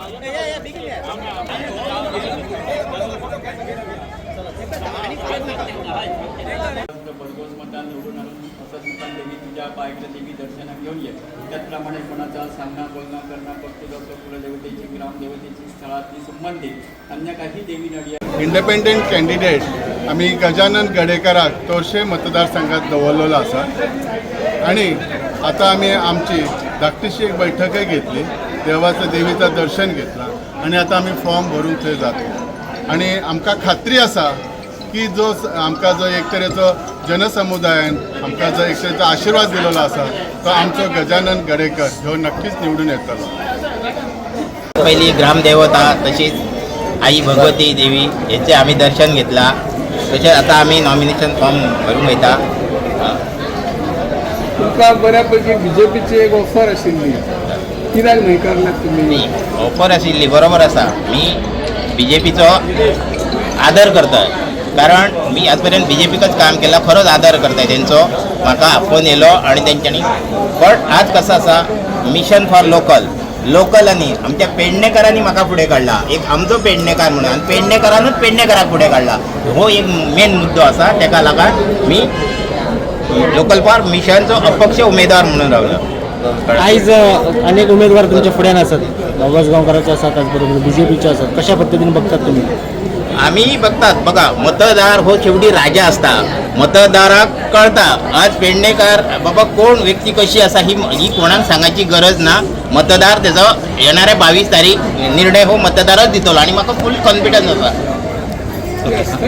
भरघोस मतान निवडून आणून असंच मतान देवी तुझ्या पायकडे देवी दर्शनाक घेऊन ये. त्याचप्रमाणे कोणाचा सांगणं बोलणं करणं भक्ती कुलदेवतेची, ग्रामदेवतेची, स्थळातली संबंधित अन्य काही देवी नडिया इंडिपेंडंट कॅन्डिडेट आमी गजानन गडेकराक तोरशे मतदारसंघात दवरलेलो आसा आनी आतां आमी आमची धाकटीशी एक बैठकय घेतली, देवाचं देवीचं दर्शन घेतलां आनी आतां आमी फॉर्म भरूंक थंय जाता आनी आमकां खात्री आसा की जो आमकां जो एक तरेचो जनसमुदायान आमकां जो एक तरेचो आशिर्वाद दिलेलो आसा तो आमचो गजानन गडेकर ह्यो नक्कीच निवडून येतलो. पहिली ग्रामदेवता तशीच आई भगवती देवी हेचे आमी दर्शन घेतला. तशेंच आतां आमी नॉमिनेशन फॉर्म भरूंक वयता. तुमकां बऱ्यापैकी बीजेपीची एक ऑफर आशिल्ली, कित्याक न्हयकारल्यात तुमी? ऑफर आशिल्ली बरोबर आसा. मी बीजेपीचो आदर करता, कारण मी आजपर्यंत बीजेपीकच काम केलां. खरोच आदर करता तेंचो. म्हाका आफोवन येयलो आनी तेंच्यांनी, बट आज कसो आसा, मिशन फॉर लोकल, लोकल आनी आमच्या पेडणेकारांनी म्हाका फुडें काडला, एक आमचो पेडणेकार म्हणून, आनी पेडणेकारानूच पेडणेकाराक फुडें काडला. हो एक मेन मुद्दो आसा. तेका लागून मी लोकल फॉर मिशनचो अपक्ष उमेदवार म्हणून रावलो. आयज अनेक उमेदवार तुमच्या फुड्यान आसात, गांवकराचे आसात, त्याचबरोबर बीजेपीचे आसात. कशा पद्दतीन बघतात तुम्ही? आम्ही बघतात, बघा, मतदार हो शेवटी राजा असता. मतदाराक कळता आज पेडणेकार बाबा कोण व्यक्ती कशी आसा ही ही कोणाक सांगायची गरज ना. मतदार तेजो येणाऱ्या 22 तारीख निर्णय हो मतदारच दितलो आनी म्हाका फूल कॉन्फिडन्स आसा. ओके.